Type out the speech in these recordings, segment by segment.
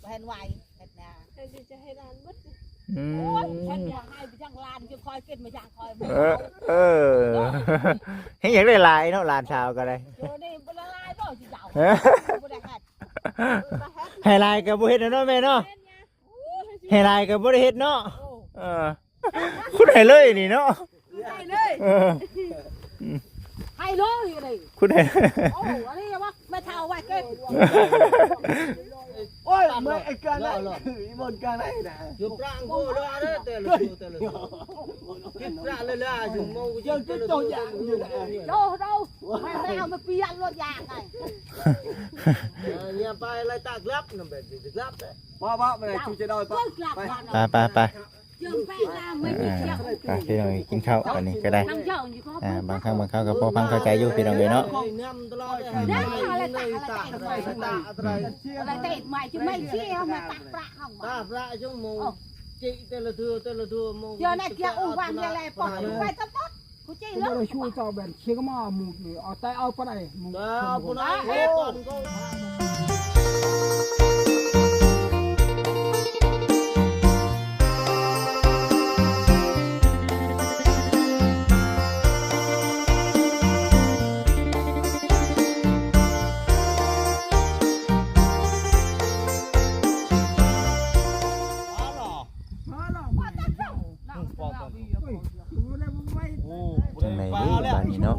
ບໍ່ເຫັນໄຫວເຮັດນາ ໃຫ້ດີໃຈໃຫ້ຫຼານເບິດ ອືມ ໂອ້ຍ ເຮັດຫຍັງໃຫ້ໄປຈັ່ງຫຼານ ຈະຄອຍກິນມາຢ່າງຄອຍ ເອີ ເອີ ເຮັດຫຍັງໄດ້ຫຼາຍເນາະ ຫຼານສາວກໍໄດ້ ໂຕນີ້ບໍ່ລະລາຍບໍ່ຊິເຈົ້າ ເອີ ບໍ່ໄດ້ເຮັດ ໃຫ້ຫຼາຍກໍບໍ່ເຮັດແລ້ວເນາະແມ່ເນາະ ແມ່ນຫຍັງ ໃຫ້ຫຼາຍກໍບໍ່ໄດ້ເຮັດເນາະ ໂອ້ ເອີ ຄຸດໃຫ້ເລີຍນີ້ເນາະ ໃຫ້ເລີຍ ເອີ ໃຫ້ເລີຍນີ້ ຄຸດໃຫ້ ໂອ້ ອັນນີ້ວ່າແມ່ເຖົ້າໄວ້ເກັບ ໂອ້ຍ ເມື່ອຍ ໄອ້ການນັ້ນ ອີ່ບ່ອນການໃດນະ ຢູ່ປາງໂກລາເດີ ແຕ່ລະໂຕ ແຕ່ລະໂຕ ກິນປາລະລາຢູ່ໂມງ ຍັງກິນໂຕຢ່າງຢູ່ນະ ໂດ ໂດ ແມ່ເອົາມາປ່ຽນລົດຢາງໄດ້ ເອີ ຢ່າໄປໄລ່ຕາກລັບນຳແບບນີ້ ຕາກລັບເດ້ ບໍ່ ບໍ່ ບໍ່ໄດ້ ເຈົ້າ ຊູຈະໄດ້ ໄປ ໄປ ໄປ ໄປ ອ່າ ໄປ ພີ່ນ້ອງ ກິນເຂົ້າ ອັນນີ້ກໍໄດ້ ອ່າ ບາງຄັ້ງບາງຄາວກໍພໍຟັງເຂົ້າໃຈຢູ່ ພີ່ນ້ອງເອີຍເນາະ ອືມ ຕາພະ ຊົ່ວໂມງ ຈິ ແຕ່ລະເທື່ອ ແຕ່ລະເທື່ອ ໂມງ ເທື່ອໃນເທື່ອ ອູ ວາງເວລາ ປອກ ໄປຕະໝົດ ກູຈິ ບໍ່ໄດ້ ເລີຍ ຊູເຈົ້າແບນ ເຊກະມາໝູດນີ້ ເອົາແຕ່ເອົາປານໃດ ໝູດ ເອົາປານໃດ ເອົາກ່ອນກໍ ຈັ່ງໃດເດ້ບາດນີ້ເນາະ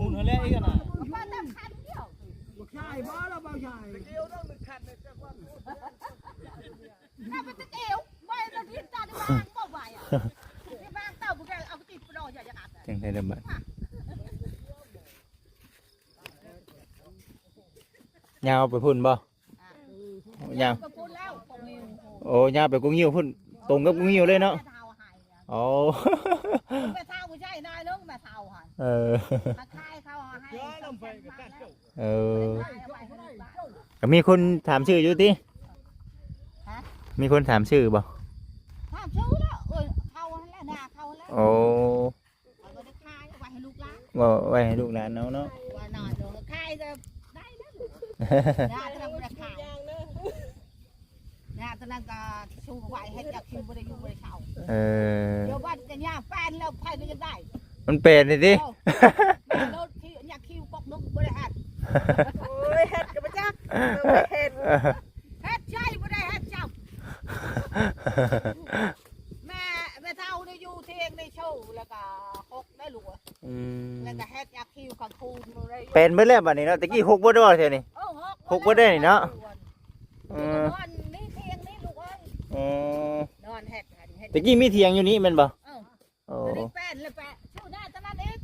ຈັ່ງໃດເດີບາດ ຍາວໄປພຸ້ນບໍ່? ອ່າ ຍາວ ໂອ້ ຍາວໄປກົງງິ້ວພຸ້ນ ຕົງກັບກົງງິ້ວເລີຍເນາະ ແມ່ເຖົ້າໃຫ້ ໂອ້ ແມ່ເຖົ້າບໍ່ໃຊ່ນ້ອຍເລີຍ ແມ່ເຖົ້າໃຫ້ ເອີ ຂາຍເຂົາໃຫ້ ເອີ ກໍມີຄົນຖາມຊື້ຢູ່ຕິ? ຮະ? ມີຄົນຖາມຊື້ບໍ່? ຖາມຊື້ແລ້ວ ເອີ ເຂົາຫັ້ນແຫຼະ ໜ້າເຂົາແລ້ວ ໂອ້ ເອົາໄວ້ຂາຍ ເອົາໄວ້ໃຫ້ລູກຫຼານ ເອົາໄວ້ໃຫ້ລູກຫຼານເອົາເນາະ ວ່າໜ້ອຍເດີ ຂາຍກໍໄດ້ແລ້ວ ໜ້າກໍບໍ່ໄດ້ຂາຍ ນະ ຕອນນັ້ນກໍສູ້ໄວ້ ເຮັດຢາຄິວບໍ່ໄດ້ຢູ່ບໍ່ໄດ້ເຊົາ ເອີ ດຽວບັດຈະຍາແປນແລ້ວ ໃຜກໍຢາກໄດ້ ມັນແປນນີ້ຕິ ໂອ້ ໂລດຄິວ ຢາຄິວປອກນົກບໍ່ໄດ້ເຮັດ ໂອ້ຍ ເຮັດກໍບໍ່ຈັກ ເຮັດ ເຮັດໃຊ້ບໍ່ໄດ້ເຮັດຈັບ ແມ່ ແມ່ເຖົ້ານີ້ຢູ່ທຽງໃນໂຊ ແລ້ວກໍຫົກໄດ້ຫຼວງ ອືມ ແລ້ວກໍເຮັດຢາຄິວກາງຄືນ ແປນເບິດແລ້ວບັດນີ້ເນາະ ແຕ່ກີ້ຫົກເບິດບໍ່ແຖວນີ້ ເອີ ຫົກ ຫົກເບິດໄດ້ນີ້ເນາະ ເອີ ນອນນີ້ທຽງນີ້ລູກເອີຍ ເອີ ນອນເຮັດ ເຮັດ ແຕ່ກີ້ມີທຽງຢູ່ນີ້ແມ່ນບໍ່? ເອີ ໂອ້ ຕອນນີ້ແປນແລ້ວ ແປນ ຊູໜ້າຕອນນັ້ນອີກ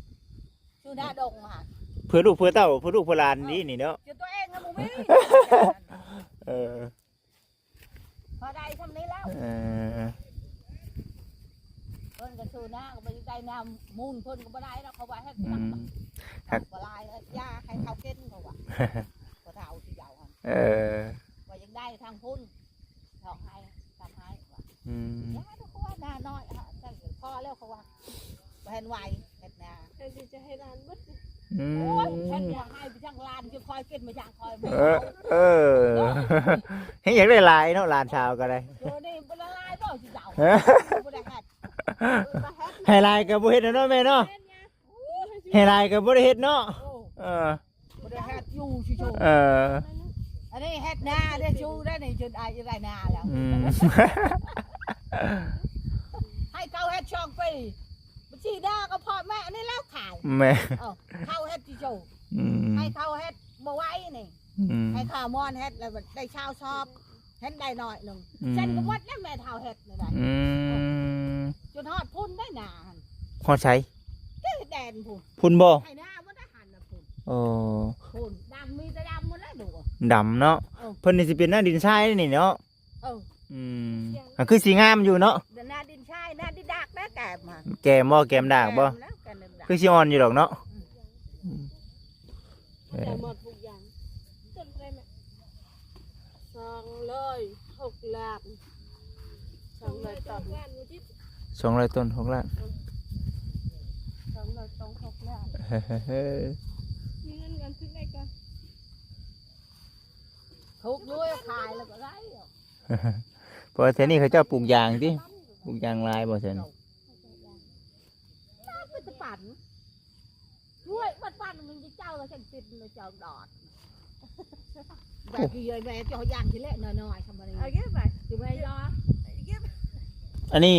ຊູໜ້າດົງຫັ້ນ ເພື່ອລູກເພື່ອເຕົ້າ ເພື່ອລູກເພື່ອຫຼານນີ້ ເອີ ນີ້ເນາະ ເຈົ້າຕົວເອງນະບໍ່ມີ ເອີ ພໍໄດ້ຊ່ຳນີ້ແລ້ວ ເອີ ເພິ່ນກໍສູ້ນາກໍບໍ່ໄດ້ນຳ ມູນເພິ່ນກໍບໍ່ໄດ້ດອກ ເຂົາວ່າເຮັດ ອືມ ຮັກ ບໍ່ຫຼາຍ ຢາໃຫ້ເຂົາກິນ ເຂົາວ່າ ບໍ່ເທົ່າທີ່ເຈົ້າຫັ້ນ ເອີ ວ່າຍັງໄດ້ທາງພຸ້ນ ເຂົາໃຫ້ ກັບໃຫ້ວ່າ ອືມ ຢາທຸກຄົນນານ້ອຍ ພໍແລ້ວ ເຂົາວ່າ ບໍ່ເຫັນໄຫວເຮັດນາ ໃຫ້ດີໃຈໃຫ້ຫຼານເບິດ ອືມ ໂອ້ຍ ເຮັດຫຍັງໃຫ້ໄປຈັ່ງຫຼານ ຈະຄອຍກິນມາຢ່າງຄອຍ ເອີ ເອີ ເຮັດຫຍັງໄດ້ຫຼາຍເນາະ ຫຼານສາວກໍໄດ້ ໂຕນີ້ບໍ່ລະລາຍບໍ່ຊິເຈົ້າ ບໍ່ໄດ້ເຮັດ ໃຫ້ຫຼາຍກໍບໍ່ເຮັດແລ້ວເນາະແມ່ເນາະ ແມ່ນຫຍັງ ໂອ້ຍ ໃຫ້ຫຼາຍກໍບໍ່ໄດ້ເຮັດເນາະ ໂອ້ ເອີ ບໍ່ໄດ້ເຮັດຢູ່ຊື່ໆ ເອີ ອັນນີ້ເຮັດນາເດ້ ຊູໄດ້ນີ້ ຈົນອາຍໄດ້ນາແລ້ວ ອືມ ໃຫ້ເຂົາເຮັດສອງປີ ບັນຊີນາກໍພໍ່ແມ່ນີ້ແລ້ວຂາຍ ແມ່ ເອີ ເຂົາເຮັດທີ່ໂຈ ອືມ ໃຫ້ເຂົາເຮັດບໍ່ໄຫວນີ້ ອືມ ໃຫ້ຂ້າມອນເຮັດແລ້ວໄດ້ຊາວຊອບ ເຫັນໄດ້ໜ້ອຍໜຶ່ງ ອືມ ເຊັ່ນກໍໝົດແລ້ວແມ່ເຖົ້າເຮັດນີ້ໄດ້ ອືມ ຈົນຮອດພຸ້ນໄດ້ນາຫັ້ນ ຮອດໃສ? ເດ້ແດນພຸ້ນ ພຸ້ນບໍ່? ໄຖນາບໍ່ໄດ້ຫັ້ນນະພຸ້ນ ໂອ້ ພຸ້ນ ດຳ ມີແຕ່ດຳໝົດແລ້ວດູ ດຳເນາະ ເອີ ເພິ່ນນີ້ຊິເປັນໜ້າດິນຊາຍນີ້ເນາະ ເອີ ອືມ ກໍຄືຊິງາມຢູ່ເນາະ ໜ້າດິນຊາຍ ໜ້າດິນດາກແດ່ແກມຫັ້ນ ແກມບໍ່? ແກມດາກບໍ່? ແກມແລ້ວ ແກມດາກ ຄືຊິອ່ອນຢູ່ດອກເນາະ ອືມ ອືມ ເອີ ຈະໝົດທຸກຢ່າງ ຕົ້ນເທົ່າໃດແມ່? ສອງຮ້ອຍຫົກລ້ານ ສອງຮ້ອຍຕົ້ນ ສອງຮ້ອຍຕົ້ນຫົກລ້ານ ສອງຮ້ອຍຕົ້ນຫົກລ້ານ ມີເງິນກັນຊື້ໄດ້ກໍ ຖືກລວຍຂາຍແລ້ວກໍໄດ້ ເອີ ບໍ່ ແຖວນີ້ເຂົາເຈົ້າປູກຢາງຕິ? ປູກຢາງຫຼາຍບໍ່ແຖວນີ້? ມັນຈະປັ່ນ ໂອ້ຍ ມັນປັ່ນ ມັນຈະເຈົ້າລະຈັ່ງຕິດລະເຈົ້າດອດ ແບບທີ່ເອີຍແມ່ເຈົ້າຢາງທີແລະນ້ອຍໆ ທຳມະດາ ເອົາເກັບໄປ ຊິແມ່ຢາ ອັນນີ້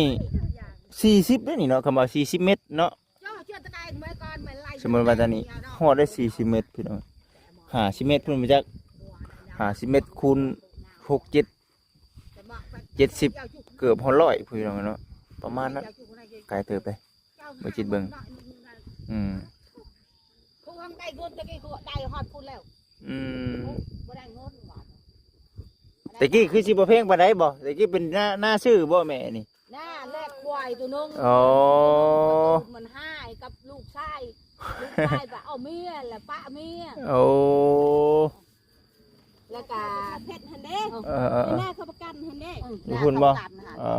ສີ່ສິບເດ້ນີ້ເນາະ ຄຳວ່າສີ່ສິບເມັດເນາະ ເຈົ້າເຊື່ອຕະໄກເມື່ອກ່ອນ ມັນໄລ່ ສົມມຸດວ່າຕອນນີ້ຮອດໄດ້ສີ່ສິບເມັດ ພີ່ນ້ອງ ຫ້າສິບເມັດພຸ້ນ ບໍ່ຈັກ ຫ້າສິບເມັດຄູນຫົກເຈັດ ເຈັດສິບ ເກືອບຮອດຮ້ອຍພຸ້ນ ພີ່ນ້ອງເນາະ ປະມານນັ້ນ ໄກເຕີບເດ້ ບໍ່ຈິດເບິ່ງ ອືມ ຜູ້ຫວັງໄດ້ເງິນຕະກີ້ກໍໄດ້ຮອດພຸ້ນແລ້ວ ອືມ ບໍ່ໄດ້ເງິນວ່າ ແຕ່ກີ້ຄືຊິບໍ່ແພງປານໃດບໍ່? ແຕ່ກີ້ເປັນນາ ນາຊື່ບໍ່ແມ່ນີ້? ນາແລກຄວາຍຕົວໜຶ່ງ ອໍ ມັນຫາຍກັບລູກຊາຍ ລູກຊາຍວ່າເອົາເມຍ ແລ້ວປະເມຍ ໂອ້ ແລ້ວກະເພັດຫັ້ນເດ້ ເອີໆໆ ນາເຂົາປະກັນຫັ້ນເດ້ ຢູ່ພຸ້ນບໍ່? ເອີ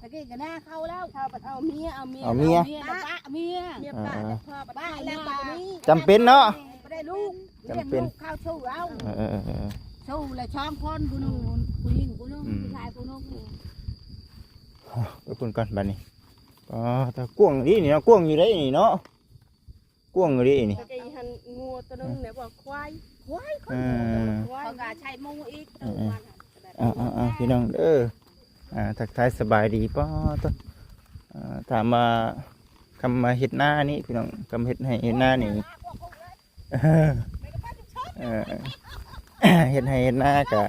ຕະກີ້ກະນາເຂົາແລ້ວ ເຂົາບັດເອົາເມຍ ເອົາເມຍ ເອົາເມຍ ເອົາເມຍ ແລ້ວປະເມຍ ເມຍປະ ເອີ ແລ້ວພໍ່ບັດປະແລ້ວກໍມີ ຈຳເປັນເນາະ ບໍ່ໄດ້ລູກ ຈຳເປັນ ລ້ຽງລູກເຂົາສູ້ເອົາ ເອີໆໆ ສູ້ແລ້ວສອງຄົນ ຜູ້ໜຶ່ງຜູ້ຍິງຜູ້ໜຶ່ງ ອືມ ຜູ້ຊາຍຜູ້ໜຶ່ງ ໄປພຸ້ນກ່ອນບັດນີ້ ອໍ ແຕ່ກວ້າງອີ່ຫຼີນີ້ເນາະ ກວ້າງຢູ່ເດ້ນີ້ເນາະ ກວ້າງອີ່ຫຼີນີ້ ຕະກີ້ຫັ້ນງົວຕົວໜຶ່ງແລ້ວບໍ່ ຄວາຍ ຄວາຍ ເອີ ຄວາຍ ເຂົາກໍໃຊ້ໝູອີກ ເອີໆ ເອີໆ ພີ່ນ້ອງເອີ ອ່າ ທັກທາຍສະບາຍດີ ປາດໂທ້ ອ່າ ຖາມວ່າ ຄຳວ່າເຮັດນານີ້ ພີ່ນ້ອງ ຄຳເຮັດໄຮ່ເຮັດນານີ້ ເອີ ເຮັດໄຮ່ເຮັດນາກະ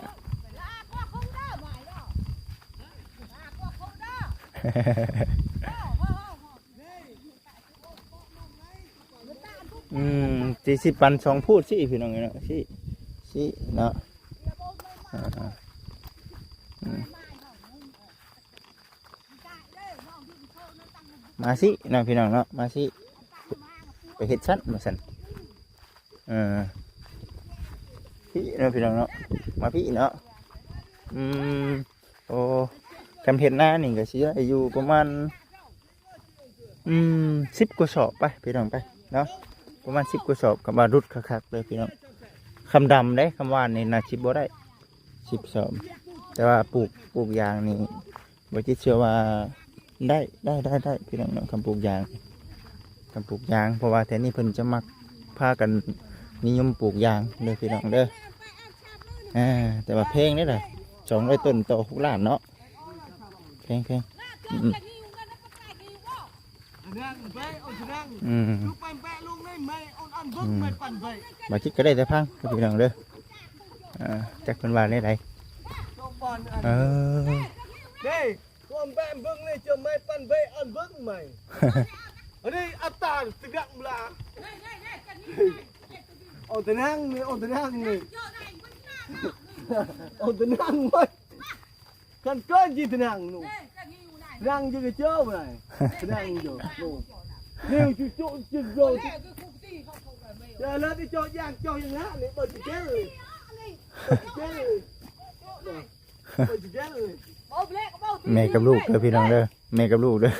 ອືມ ສີ່ສິບປັນສອງພູດຊີ້ ພີ່ນ້ອງເອີຍເນາະ ຊີ້ ຊີ້ເນາະ ອ່າ ອືມ ມາຊີ້ເນາະ ພີ່ນ້ອງເນາະ ມາຊີ້ ໄປເຮັດຊັ້ນ ວ່າຊັ້ນ ເອີ ພີ້ເນາະ ພີ່ນ້ອງເນາະ ມາພີ້ເນາະ ອືມ ໂອ້ ຄັນເຮັດນານີ້ກໍຊິໄດ້ຢູ່ປະມານ ອືມ ສິບກວ່າສອບໄປ ພີ່ນ້ອງໄປເນາະ ປະມານສິບກວ່າສອບ ຄຳວ່າຫຼຸດຄັກໆເລີຍ ພີ່ນ້ອງ ຄຳດຳເດ້ ຄຳຫວ່ານນີ້ໜ້າຊິບໍ່ໄດ້ສິບສອບ ແຕ່ວ່າປູກ ປູກຢາງນີ້ ບໍ່ຈິດເຊື່ອວ່າໄດ້ ໄດ້ ໄດ້ ໄດ້ ພີ່ນ້ອງເນາະ ຄຳປູກຢາງ ຄຳປູກຢາງ ເພາະວ່າແຖວນີ້ເພິ່ນຈະມັກພາກັນນິຍົມປູກຢາງເດີ ພີ່ນ້ອງເດີ ອ່າ ແຕ່ວ່າແພງເດ້ລະ ສອງຮ້ອຍຕົ້ນຕໍ່ຫົກລ້ານເນາະ ແພງ ແພງ ອືມ ອືມ ອືມ ບາຈິດກໍໄດ້ແຕ່ຟັງ ພີ່ນ້ອງເດີ ອ່າ ຈັກເພິ່ນວ່າແນວໃດ ເອີ ເດ້ Kau ambil embung ni, cuma mai pan baik embung mai. Ini atar tegak mula. Au tenang ni, au tenang ni. Au tenang mai. Kan kau ji tenang nu. Tenang je ke jauh mai. Tenang je. Ni cucuk je jauh. Jalan ni jauh yang, jauh yang nak ni, bau je. Bau je. ແມ່ກັບລູກເດີພີ່ນ້ອງເດີ ແມ່ກັບລູກເດີ ເ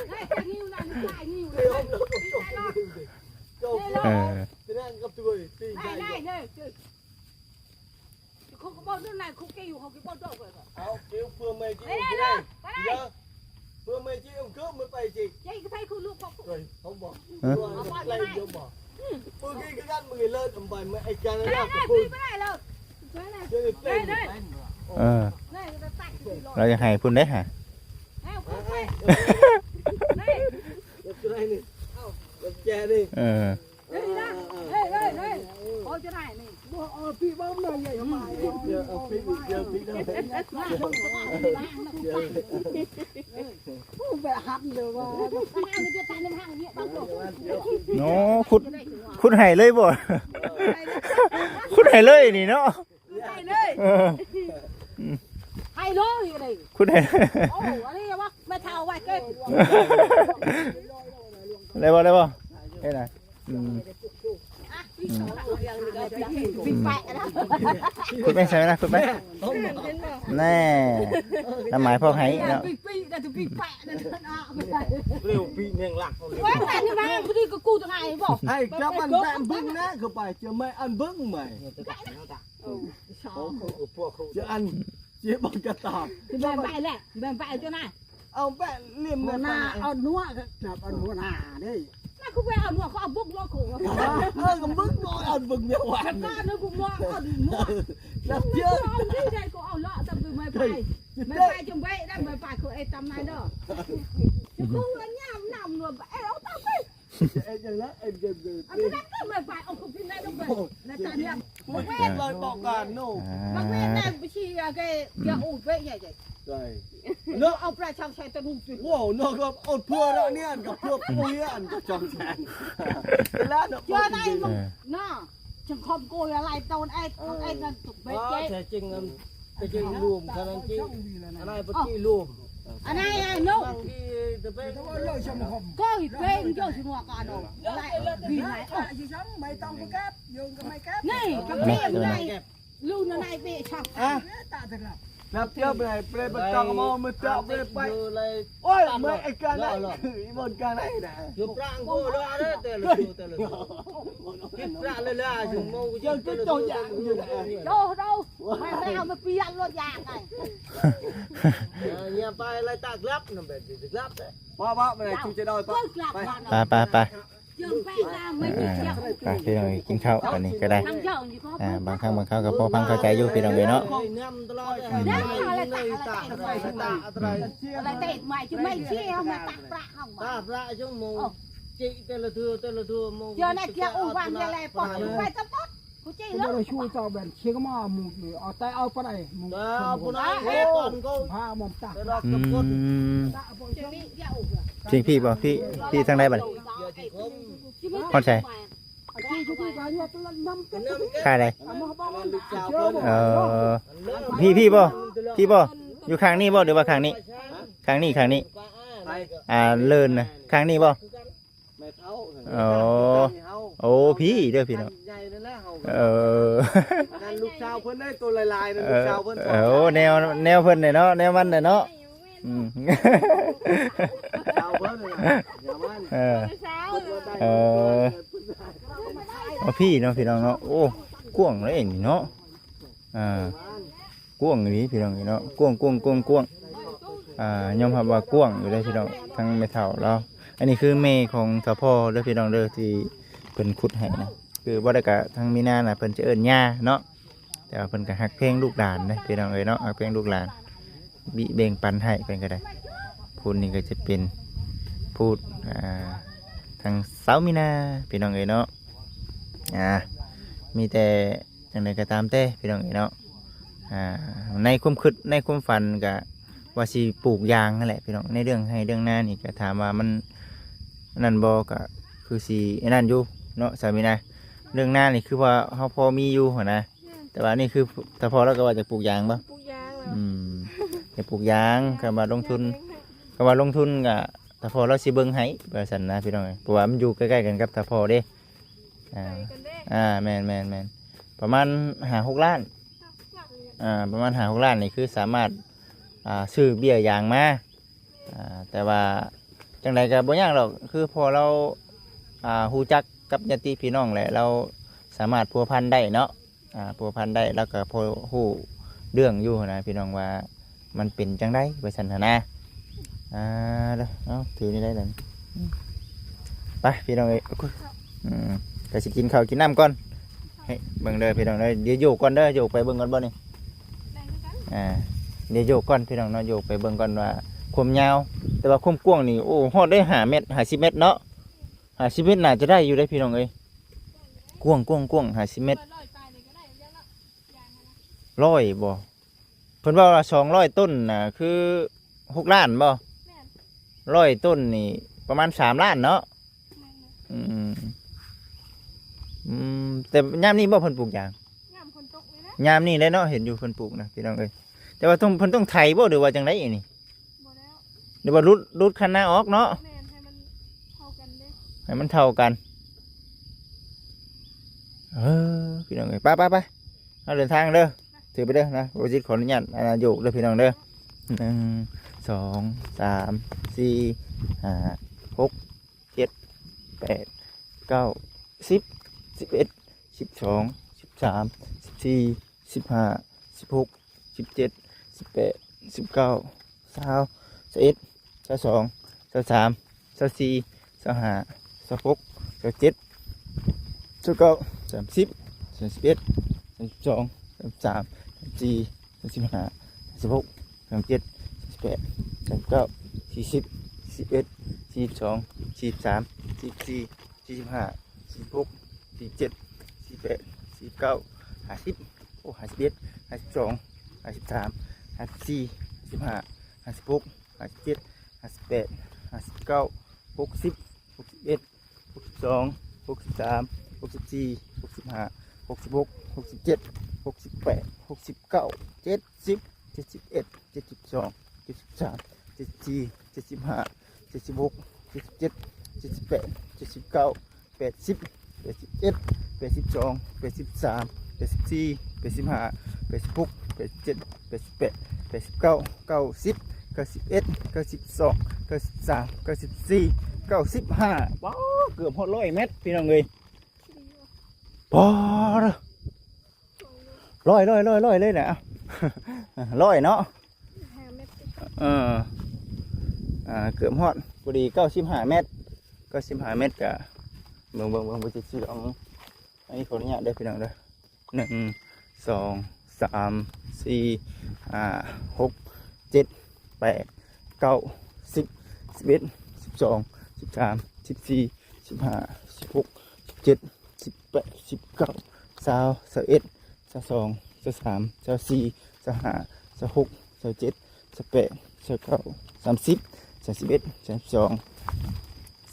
ອີ ຮະ ເອີ ລາວຢາກໃຫ້ພຸ້ນເດ້ຫະ ເອີ ໂອ້ ຂຸດ ຂຸດໃຫ້ເລີຍບໍ່ ຂຸດໃຫ້ເລີຍນີ້ເນາະ ໃຫ້ເລີຍ ເອີ ໃຫ້ເລີຍ ຂຸດໃຫ້ ໂອ້ ອັນນີ້ວ່າແມ່ເຖົ້າໄວ້ເກັບ ໄດ້ບໍ່ ໄດ້ບໍ່ ເຮັດນະ ອືມ ຂຸດໄປໃສ່ນະ ຂຸດໄປ ແນ່ ນ້ຳໝາຍພອກໃຫ້ເນາະ ປີກໆ ນະ ປີກແປະນະ ເລັວປີແມງລັກ ເອົາເລັວ ວ່າແຕ່ນີ້ມາພໍດີກໍກູຕະໄງບໍ່ ໃຫ້ກັບອັນແປະເບິ່ງນະ ເຂົ້າໄປ ຈະໄມ່ອັນເບິ່ງໃໝ່ ຈະອັນ ເຈັບບັກກະຕາມ ຊິແມ່ນໄປແຫຼະ ຊິແມ່ນໄປເອົາເຈົ້ານາຍ ເອົາແປະເຫຼັ້ມ ຫົວໜ້າເອົາໜວດ ຈັບເອົາຫົວໜ້າເດ້ ນາ ຄືໄປເອົາໜວດ ເຂົາເອົາບຸກເນາະ ເອີ ກໍເບິ່ງເນາະ ເອົາເບິ່ງແນວວ່າ ກໍເນາະ ບຸກເນາະ ເອົາໜວດ ແລ້ວເຈີ ເອົາທີ່ໃດກໍເອົາເລາະ ຕຳໄປໄມ້ໄປ ໄມ້ໄປ ຈະໄວ້ນຳໄມ້ໄປ ຄືໄອ້ຕຳນາຍເນາະ ຄືວ່າຍາມນຳໜວດ ເອີ ເອົາຕາມໄປ ເຮັດຫຍັງລະ ເຮັດຫຍັງເດີ ອັນນັ້ນກໍມາຝາກເອົາຂອງກິນໄດ້ລົງໄປ ໃນຕານຽມ ບັກເວນ ເລີຍບອກກັນໂນ ອ່າ ບັກເວນນັ້ນໄປຊີ້ແກ ຢ່າອູດເວໃຫຍ່ໃຈ ໃຊ່ ເນາະ ເອົາປະຊາຊົນໃສ່ຕະລຸງ ໂອ້ ເນາະ ກໍເອົາເພື່ອລະເນຍ ກັບເພື່ອປຸຍອັນກັບຈອມແສນ ແລ້ວເນາະ ເຈົ້າໄດ້ ເອີ ເນາະ ຈັ່ງຄອມໂກຍອະໄລຕອນໄອ້ ເອີ ຂອງໄອ້ນັ້ນຕົກເບັດເຈ ແທ້ຈິງ ແທ້ຈິງລວມຂະໜາດຈິງ ອັນນັ້ນປະຕິລວມ ອັນນັ້ນໄອ້ນຸ ກໍເປັນຢູ່ຊິຫົວການເນາະ ຫຼາຍປີຫຼາຍ ອາ ຊິຊ້ຳໄມ້ຕ້ອງໄປເກັບ ໂຍງກໍໄມ້ເກັບ ນີ້ກໍເປັນໄດ້ ລຸງນາຍເປະຊັກ ອະ ຕາເຖິງລະ ນັບເຈົ້າໄປໄປໄປຕ້ອງມາມື້ເຈົ້າໄປໄປ ໂອ້ຍ ເມື່ອຍໄອ້ການນັ້ນ ອີ່ບ່ອນການໄດ້ນະ ຢູ່ປາງໂກລະເດ້ ແຕ່ລະໂຕແຕ່ລະໂຕ ເກັບປະລະລາຢູ່ໂມງ ເຈົ້າ ເຈົ້າ ເຈົ້າ ໂດ ໂດ ໄປ ໄປເອົາມາປ່ຽນລົດຢາງໄງ ເອີ ຢ່າໄປໄລ່ຕາກລັບນຳແບບນີ້ ຕາກລັບເດ້ ບໍ່ ບໍ່ ບໍ່ໄດ້ ໄປ ໄປ ໄປ ເຈີໄປລາວ ໄປ ໄປ ພີ່ນ້ອງເອີຍ ກິນເຂົ້າ ອັນນີ້ກໍໄດ້ ອ່າ ບາງຄັ້ງບາງຄາວກໍພໍຟັງເຂົ້າໃຈຢູ່ ພີ່ນ້ອງເອີຍເນາະ ອືມ ເດ້ ອະໄລແຕກ ອະໄລແຕກ ອະໄລແຕກ ອະໄລແຕກ ໝາຍເຖິງໄມ້ເຊຍ ເຮົາມາຕາກປະເຮົາ ຕາກປະ ໂມງ ຈິແຕ່ລະເທື່ອ ແຕ່ລະເທື່ອ ໂມງ ເຈົ້ານາຍເກຍອູວາງ ຢ່າແລປອດ ໄປຕະປອດ ກູຈິ ເຈົ້າ ລະ ບໍ່ໄດ້ຊູເຈົ້າແບນ ເຊຍກໍມາໝູ່ ເອົາແຕ່ເອົາປານໃດ ໝູ່ ເອົາປານໃດ ເອົາກ່ອນກໍ ພາໝໍຕາ ອືມ ເທິງພີ້ບໍ່? ພີ້ ພີ້ທາງໃດບັດນີ້? ຮອດໃສ? ຂ້າໃດ? ເອີ ພີ້ ພີ້ບໍ່? ພີ້ບໍ່? ຢູ່ຂ້າງນີ້ບໍ່ ຫຼືວ່າຂ້າງນີ້? ຂ້າງນີ້ ຂ້າງນີ້ ອ່າ ເລີນນະ ຂ້າງນີ້ບໍ່? ແມ່ເຖົ້າ ໂອ້ ໂອ້ ພີ້ເດີພີ່ນ້ອງ ໃຫຍ່ນັ້ນແຫຼະເຮົາ ເອີ ນັ້ນລູກສາວເພິ່ນໄດ໋ ໂຕຫຼາຍໆນັ້ນ ເອີ ລູກສາວເພິ່ນ ເອີ ໂອ້ ແນວ ແນວເພິ່ນເດ້ເນາະ ແນວມັນເດ້ເນາະ ອືມ ສາວເພິ່ນນະ ຢ່າມັນ ເອີ ເອີ ເອົາພີ້ເນາະ ພີ່ນ້ອງເນາະ ໂອ້ ກວ້າງເລີຍນີ້ເນາະ ອ່າ ກວ້າງອີ່ຫຼີພີ່ນ້ອງເອີຍເນາະ ກວ້າງໆໆໆ ອ່າ ຍອມຮັບວ່າກວ້າງຢູ່ເດ້ພີ່ນ້ອງ ທັງແມ່ເຖົ້າລາວ ອັນນີ້ຄືແມ່ຂອງສາວພໍເດີພີ່ນ້ອງເດີ ທີ່ເພິ່ນຂຸດໃຫ້ນະ ຄືບໍ່ໄດ້ກະທາງມີນານະ ເພິ່ນຈະເອີ້ນຍ່າເນາະ ແຕ່ວ່າເພິ່ນກະຮັກແພງລູກຫຼານເດ້ພີ່ນ້ອງເອີຍເນາະ ຮັກແພງລູກຫຼານ ບິແບ່ງປັນໃຫ້ເພິ່ນກໍໄດ້ ຜູ້ນີ້ກໍຈະເປັນຜູ້ ອ່າ ທາງສາວມີນາພີ່ນ້ອງເອີຍເນາະ ອ່າ ມີແຕ່ ຈັ່ງໃດກໍຕາມແຕ່ພີ່ນ້ອງເອີຍເນາະ ອ່າ ໃນຄວາມຄິດໃນຄວາມຝັນກະວ່າຊິປູກຢາງຫັ້ນແຫຼະພີ່ນ້ອງ ໃນເລື່ອງໄຮ່ເລື່ອງນານີ້ກະຖາມວ່າມັນນັ້ນບໍ່ ກະຄືຊິອັນນັ້ນຢູ່ເນາະ ສາມີນະ ເລື່ອງນານີ້ຄືວ່າເຮົາພໍມີຢູ່ຫັ້ນນະ ແຕ່ວ່ານີ້ຄື ສາວພໍລາວກໍວ່າຈະປູກຢາງບໍ່? ປູກຢາງແລ້ວ ອືມ ຈະປູກຢາງ ຄຳວ່າລົງທຶນ ຄຳວ່າລົງທຶນກະ ສາວພໍລາວຊິເບິ່ງໃຫ້ວ່າຊັ້ນນະພີ່ນ້ອງເອີຍ ເພາະວ່າມັນຢູ່ໃກ້ໆກັນກັບສາວພໍເດ້ ອ່າ ໃກ້ກັນເດ້ ອ່າ ແມ່ນໆໆ ປະມານຫ້າຫົກລ້ານ ຫ້າຫົກລ້ານເລີຍ ອ່າ ປະມານຫ້າຫົກລ້ານນີ້ຄືສາມາດ ອ່າ ຊື້ເບ້ຍຢາງມາ ອ່າ ແຕ່ວ່າຈັ່ງໃດກໍບໍ່ຍາກດອກ ຄືພໍ່ລາວ ອ່າ ຮູ້ຈັກກັບຍາດຕິພີ່ນ້ອງແຫຼະ ລາວສາມາດພົວພັນໄດ້ເນາະ ອ່າ ພົວພັນໄດ້ ແລ້ວກໍພໍຮູ້ເລື່ອງຢູ່ຫັ້ນນະພີ່ນ້ອງ ວ່າມັນເປັນຈັ່ງໃດວ່າຊັ້ນຫັ້ນນະ ອ່າ ເດີ ເອົາ ຖືນີ້ໄດ້ແລ້ວ ໄປພີ່ນ້ອງເອີຍ ອືມ ກໍຊິກິນເຂົ້າກິນນ້ຳກ່ອນ ເຮີ້ຍ ເບິ່ງເດີພີ່ນ້ອງເດີ ດຽວໂຍກກ່ອນເດີ ໂຍກໄປເບິ່ງກ່ອນບໍ່ນີ້ ອ່າ ດຽວໂຍກກ່ອນພີ່ນ້ອງເນາະ ໂຍກໄປເບິ່ງກ່ອນວ່າຄວາມຍາວ ແຕ່ວ່າຄວາມກວ້າງນີ້ ໂອ້ ຮອດໄດ້ຫ້າແມັດ ຫ້າສິບແມັດເນາະ ຫ້າສິບແມັດໜ້າຈະໄດ້ຢູ່ເດ້ພີ່ນ້ອງເອີຍ ກວ້າງໆໆ ຫ້າສິບແມັດ ຮ້ອຍບໍ່? ເພິ່ນເວົ້າວ່າສອງຮ້ອຍຕົ້ນນະ ຄືຫົກລ້ານບໍ່? ແມ່ນ ຮ້ອຍຕົ້ນນີ້ປະມານສາມລ້ານເນາະ ແມ່ນ ອືມ ອືມ ແຕ່ຍາມນີ້ບໍ່ເພິ່ນປູກຢາງ? ຍາມຝົນຕົກນີ້ແຫຼະ ຍາມນີ້ແຫຼະເນາະ ເຫັນຢູ່ເພິ່ນປູກນະ ພີ່ນ້ອງເອີຍ ແຕ່ວ່າຕ້ອງ ເພິ່ນຕ້ອງໄຖບໍ່ ຫຼືວ່າຈັ່ງໃດນີ້? ບໍ່ແລ້ວ ຫຼືວ່າຫຼຸດ ຫຼຸດຄັນນາອອກເນາະ ແມ່ນ ໃຫ້ມັນເທົ່າກັນເດ້ ໃຫ້ມັນເທົ່າກັນ ເອີ ພີ່ນ້ອງເອີຍ ໄປໆໆ ເຮົາເດີນທາງເດີ ຖືໄປເດີນະ ບໍ່ຈິດຂໍອະນຸຍາດ ອັນນະ ໂຍກເດີພີ່ນ້ອງເດີ ໜຶ່ງ ສອງ ສາມ ສີ່ ຫ້າ ຫົກ ເຈັດ ແປດ ເກົ້າ ສິບ ສິບເອັດ ສິບສອງ ສິບສາມ ສິບສີ່ ສິບຫ້າ ສິບຫົກ ສິບເຈັດ ສິບແປດ ສິບເກົ້າ ຊາວ ຊາວເອັດ ຊາວສອງ ຊາວສາມ ຊາວສີ່ ຊາວຫ້າ ຊາວຫົກ ຊາວເຈັດ ຊາວເກົ້າ ສາມສິບ ສາມສິບເອັດ ສາມສິບສອງ ສາມສິບສາມ ສາມສິບສີ່ ສາມສິບຫ້າ ສາມສິບຫົກ ສາມສິບເຈັດ ສາມສິບແປດ ສາມສິບເກົ້າ ສີ່ສິບ ສີ່ສິບເອັດ ສີ່ສິບສອງ ສີ່ສິບສາມ ສີ່ສິບສີ່ ສີ່ສິບຫ້າ ສີ່ສິບຫົກ ສີ່ສິບເຈັດ ສີ່ສິບແປດ ສີ່ສິບເກົ້າ ຫ້າສິບ ໂອ້ ຫ້າສິບເອັດ ຫ້າສິບສອງ ຫ້າສິບສາມ ຫ້າສິບສີ່ ຫ້າສິບຫ້າ ຫ້າສິບຫົກ ຫ້າສິບເຈັດ ຫ້າສິບແປດ ຫ້າສິບເກົ້າ ຫົກສິບ ຫົກສິບເອັດ ຫົກສິບສອງ ຫົກສິບສາມ ຫົກສິບສີ່ ຫົກສິບຫ້າ ຫົກສິບຫົກ ຫົກສິບເຈັດ ຫົກສິບແປດ ຫົກສິບເກົ້າ ເຈັດສິບ ເຈັດສິບເອັດ ເຈັດສິບສອງ ເຈັດສິບສາມ ເຈັດສິບສີ່ ເຈັດສິບຫ້າ ເຈັດສິບຫົກ ເຈັດສິບເຈັດ ເຈັດສິບແປດ ເຈັດສິບເກົ້າ ແປດສິບ ແປດສິບເອັດ ແປດສິບສອງ ແປດສິບສາມ ແປດສິບສີ່ ແປດສິບຫ້າ ແປດສິບຫົກ ແປດສິບເຈັດ ແປດສິບແປດ ແປດສິບເກົ້າ ເກົ້າສິບ ເກົ້າສິບເອັດ ເກົ້າສິບສອງ ເກົ້າສິບສາມ ເກົ້າສິບສີ່ ເກົ້າສິບຫ້າ ວ້າວ ເກືອບຮອດຮ້ອຍແມັດ ພີ່ນ້ອງເອີຍ ປ້າດ ຮ້ອຍ ຮ້ອຍ ຮ້ອຍ ຮ້ອຍ ເລີຍນະ ຮ້ອຍເນາະ ຫ້າແມັດ ເອີ ອ່າ ເກືອບຮອດ ພໍດີເກົ້າສິບຫ້າແມັດ ເກົ້າສິບຫ້າແມັດ ກະເບິ່ງ ເບິ່ງ ເບິ່ງ ບໍ່ຊິ ຊິລອງ ອັນນີ້ຂໍອະນຸຍາດເດີພີ່ນ້ອງເດີ ໜຶ່ງ ສອງ ສາມ ສີ່ ຫ້າ ຫົກ ເຈັດ ແປດ ເກົ້າ ສິບ ສິບເອັດ ສິບສອງ ສິບສາມ ສິບສີ່ ສິບຫ້າ ສິບຫົກ ສິບເຈັດ ສິບແປດ ສິບເກົ້າ ຊາວ ຊາວເອັດ ຊາວສອງ ຊາວສາມ ຊາວສີ່ ຊາວຫ້າ ຊາວຫົກ ຊາວເຈັດ ຊາວແປດ ຊາວເກົ້າ ສາມສິບ ສາມສິບເອັດ ສາມສິບສອງ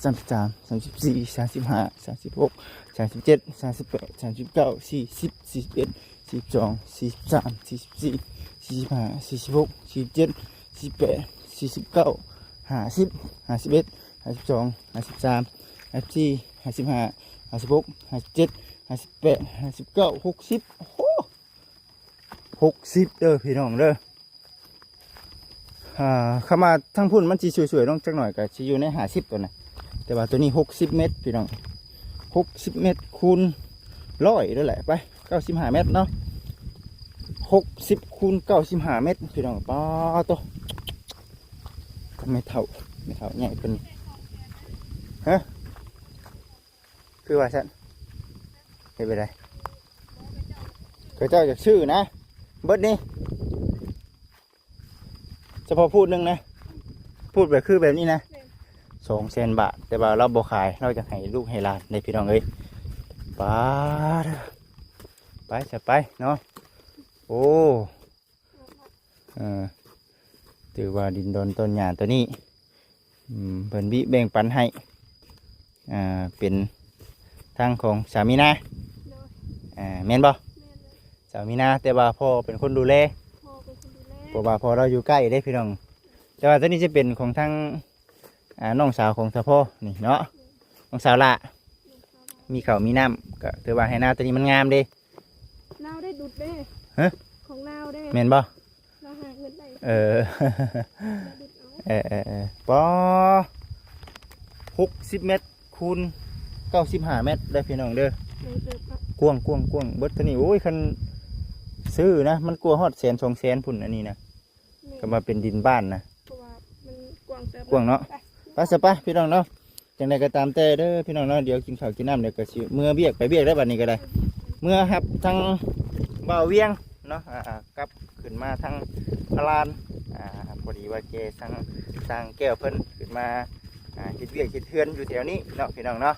ສາມສິບສາມ ສາມສິບສີ່ ສາມສິບຫ້າ ສາມສິບຫົກ ສາມສິບເຈັດ ສາມສິບແປດ ສາມສິບເກົ້າ ສີ່ສິບ ສີ່ສິບເອັດ ສີ່ສິບສອງ ສີ່ສິບສາມ ສີ່ສິບສີ່ ສີ່ສິບຫ້າ ສີ່ສິບຫົກ ສີ່ສິບເຈັດ ສີ່ສິບແປດ ສີ່ສິບເກົ້າ ຫ້າສິບ ຫ້າສິບເອັດ ຫ້າສິບສອງ ຫ້າສິບສາມ ຫ້າສິບສີ່ ຫ້າສິບຫ້າ ຫ້າສິບຫົກ ຫ້າສິບເຈັດ ຫ້າສິບແປດ ຫ້າສິບເກົ້າ ຫົກສິບ ໂອ້ໂຫ ຫົກສິບເດີພີ່ນ້ອງເດີ ອ່າ ຄຳວ່າທາງພຸ້ນມັນຊິສວຍໆລົງຈັກໜ້ອຍ ກໍຊິຢູ່ໃນຫ້າສິບໂຕນະ ແຕ່ວ່າໂຕນີ້ຫົກສິບແມັດພີ່ນ້ອງ ຫົກສິບແມັດຄູນຮ້ອຍເດີແຫຼະ ໄປ ເກົ້າສິບຫ້າແມັດເນາະ ຫົກສິບຄູນເກົ້າສິບຫ້າແມັດພີ່ນ້ອງ ປາໂຕ ແມ່ເຖົ້າ ແມ່ເຖົ້າໃຫຍ່ເພິ່ນ ຮະ ຄືວ່າຊັ້ນ ເຮັດແບບໃດ ເຂົາເຈົ້າຢາກຊື້ນະ ເບິດນີ້ ສະເພາະພູດໜຶ່ງນະ ພູດແບບຄືແບບນີ້ນະ ແມ່ນ ສອງແສນບາດ ແຕ່ວ່າລາວບໍ່ຂາຍ ລາວຢາກໃຫ້ລູກໃຫ້ຫຼານເດ້ພີ່ນ້ອງເອີຍ ປາດ ໄປຊະໄປເນາະ ໂອ້ ເອີ ຖືວ່າດິນດອນຕົ້ນຫຍ້າໂຕນີ້ ອືມ ເພິ່ນບິແບ່ງປັນໃຫ້ ອ່າ ເປັນທາງຂອງສາວມີນາ ໂດຍ ອ່າ ແມ່ນບໍ່? ແມ່ນແລ້ວ ສາວມີນາ ແຕ່ວ່າພໍ່ເປັນຄົນດູແລ ພໍ່ເປັນຄົນດູແລ ເພາະວ່າພໍ່ລາວຢູ່ໃກ້ເດ້ພີ່ນ້ອງ ແຕ່ວ່າໂຕນີ້ຈະເປັນຂອງທາງ ອ່າ ນ້ອງສາວຂອງສະເພາະນີ້ເນາະ ນ້ອງສາວຫຼ້າ ມີເຂົ້າມີນ້ຳ ກໍຖືວ່າໄຮ່ນາໂຕນີ້ມັນງາມເດ້ ລາວໄດ້ດຸດເດ້ ຮະ ຂອງລາວເດ້ ແມ່ນບໍ່? ລາວຫາເງິນໄດ້ ເອີ ລາວດຸດເອົາ ເອີໆໆ ປາ ຫົກສິບແມັດຄູນເກົ້າສິບຫ້າແມັດເດີພີ່ນ້ອງເດີ ໃຫຍ່ເຕີບເນາະ ກວ້າງໆໆ ເບິດເທົ່ານີ້ ໂອ້ຍ ຄັນຊື້ນະ ມັນກວ່າຮອດແສນສອງແສນພຸ້ນ ອັນນີ້ນະ ແມ່ນ ກໍວ່າເປັນດິນບ້ານນະ ເພາະວ່າມັນກວ້າງເຕີບ ກວ້າງເນາະ ໄປ ໄປຊະໄປພີ່ນ້ອງເນາະ ຈັ່ງໃດກໍຕາມແຕ່ເດີພີ່ນ້ອງເນາະ ດຽວກິນເຂົ້າກິນນ້ຳ ດຽວກໍຊິເມືອວຽກ ໄປວຽກແລ້ວບັດນີ້ກໍໄດ້ ເມືອຮັບທາງບ່າວວຽງເນາະ ອ່າ ກັບຂຶ້ນມາທາງພະລານ ອ່າ ພໍດີວ່າແກ ທາງຊ່າງແກ້ວເພິ່ນຂຶ້ນມາ ອ່າ ເຮັດວຽກເຮັດເຮືອນຢູ່ແຖວນີ້ເນາະ ພີ່ນ້ອງເນາະ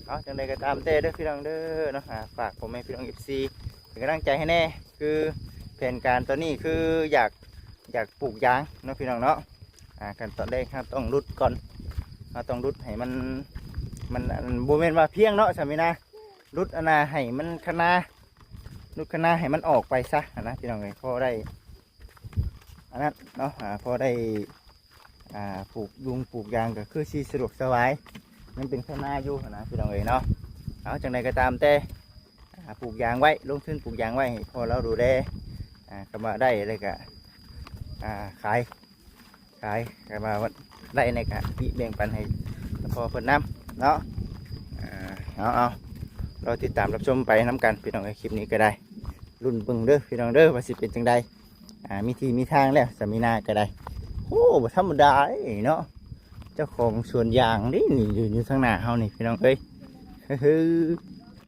ເອົາ ຈັ່ງໃດກໍຕາມແຕ່ເດີພີ່ນ້ອງເດີເນາະ ອ່າ ຝາກພໍ່ແມ່ພີ່ນ້ອງ ເອັຟຊີ ເປັນກຳລັງໃຈໃຫ້ແດ່ ຄືແຜນການຕອນນີ້ຄືຢາກ ຢາກປູກຢາງເນາະ ພີ່ນ້ອງເນາະ ອ່າ ຂັ້ນຕອນແລກເຮົາຕ້ອງຫຼຸດກ່ອນ ເຮົາຕ້ອງຫຼຸດໃຫ້ມັນ ມັນ ອັນ ບໍ່ແມ່ນວ່າພຽງເນາະ ສາມີນາ ຫຼຸດອັນນ່າໃຫ້ມັນຄະນາ ຫຼຸດຄະນາໃຫ້ມັນອອກໄປຊະຫັ້ນນະ ພີ່ນ້ອງເອີຍ ພໍໄດ້ ອັນນັ້ນເນາະ ອ່າ ພໍໄດ້ ອ່າ ປູກຍຸງປູກຢາງກໍຄືຊິສະດວກສະບາຍ ຍັງເປັນຄະນາຢູ່ຫັ້ນນະ ພີ່ນ້ອງເອີຍເນາະ ເອົາ ຈັ່ງໃດກໍຕາມແຕ່ ອ່າ ປູກຢາງໄວ້ ລົງທຶນປູກຢາງໄວ້ໃຫ້ພໍ່ລາວດູແລ ອ່າ ຄຳວ່າໄດ້ແລ້ວກະ ອ່າ ຂາຍ ຂາຍ ຄຳວ່າໄດ້ແລ້ວກະ ແບ່ງປັນໃຫ້ພໍ່ເພິ່ນນຳເນາະ ອ່າ ເອົາ ເອົາ ລໍຕິດຕາມຮັບຊົມໄປນຳກັນ ພີ່ນ້ອງເອີຍ ຄລິບນີ້ກໍໄດ້ ລຸ້ນເບິ່ງເດີ ພີ່ນ້ອງເດີ ວ່າຊິເປັນຈັ່ງໃດ ອ່າ າມີທີ່ມີທາງແລ້ວ ສາມີນາກໍໄດ້. ໂອ້ ບໍ່ທຳມະດາເດ້ເນາະ ເຈົ້າຂອງສວນຢາງເດ້ນີ້ ຢູ່ ຢູ່ທາງໜ້າເຮົານີ້ ພີ່ນ້ອງເອີຍ. ເຮີ